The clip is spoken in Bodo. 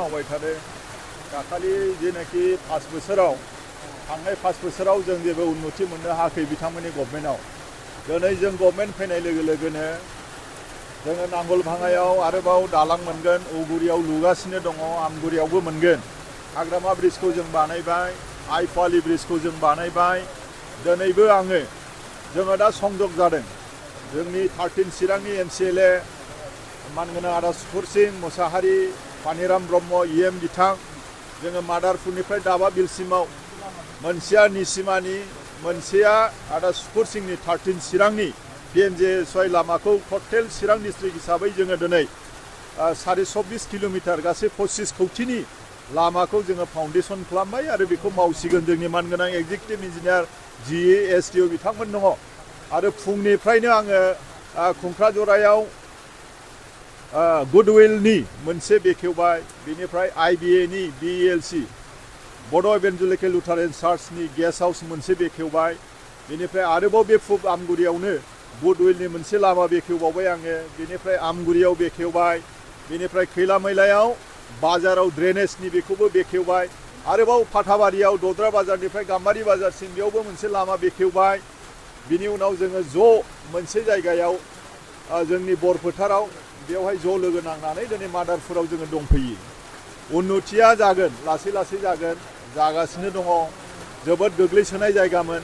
मावबाय थादों दाखालि जेनाखि 5 बोसोराव थांनाय 5 बोसोराव जों जेबो उन्नति मोननो हायाखै बिथांमोननि गभर्नमेन्टआव दिनै जों गभर्नमेन्ट फैनाय लोगो लोगोनो जोङो नांगोलभाङायाव आरोबाव दालां मोनगोन औगुरियाव लुगासिनो दङ आमगुरियावबो मोनगोन हाग्रामा ब्रिजखौ जों बानायबाय आइफवालि ब्रिजखौ जों बानायबाय दिनैबो जोङो दा संजोग जादों जोंनि 13 चिरांनि MCLA मानगोनां आदा सुपुर सिं मुसाहारि पानिराम ब्रह्म EM बिथां जोङो मादारपुरनिफ्राय दाबा बिलसिमाव मोनसेया निसिमानि मोनसेया आदा सुपुर सिंनि 13 चिरांनि PMJ/सय लामाखौ टटेल चिरां डिस्ट्रिक्ट हिसाबै जोङो दिनै 424 किल'मिटार गासै 25 कौटिनि लामाखौ जोङो फाउन्डेसन खालामबाय आरो बेखौ मावसिगोन जोंनि मानगोनां एग्जिकिउटिभ इन्जिनियार GE SDO बिथांमोन दङ आरो फुंनिफ्रायनो आङो खुंख्राजरायाव गुडविलनि मोनसे बेखेवबाय बेनिफ्राय IBAनि BELC बड' इभान्जेलिकेल लुथारेन चार्चनि गेस्ट हाउस मोनसे बेखेवबाय बेनिफ्राय आरोबाव बे फुब आमगुरियावनो गुडविलनि मोनसे लामा बेखेवबावबाय आङो बेनिफ्राय आमगुरियाव बेखेवबाय बेनिफ्राय खैला मैलायाव बाजाराव ड्रेनेजनि बेखौबो बेखेवबाय आरोबाव फाथाबारियाव दद्रा बाजारनिफ्राय गाम्बारि बाजारसिम बेयावबो मोनसे लामा बेखेवबाय बिनि उनाव जोङो ज' मोनसे जायगायाव जोंनि बरफोथाराव बेवहाय ज' लोगो नांनानै दिनै मादारपुराव जोङो दंफैयो उन्नतिया जागोन लासै लासै जागोन जागासिनो दङ जोबोद गोग्लैसोनाय जायगामोन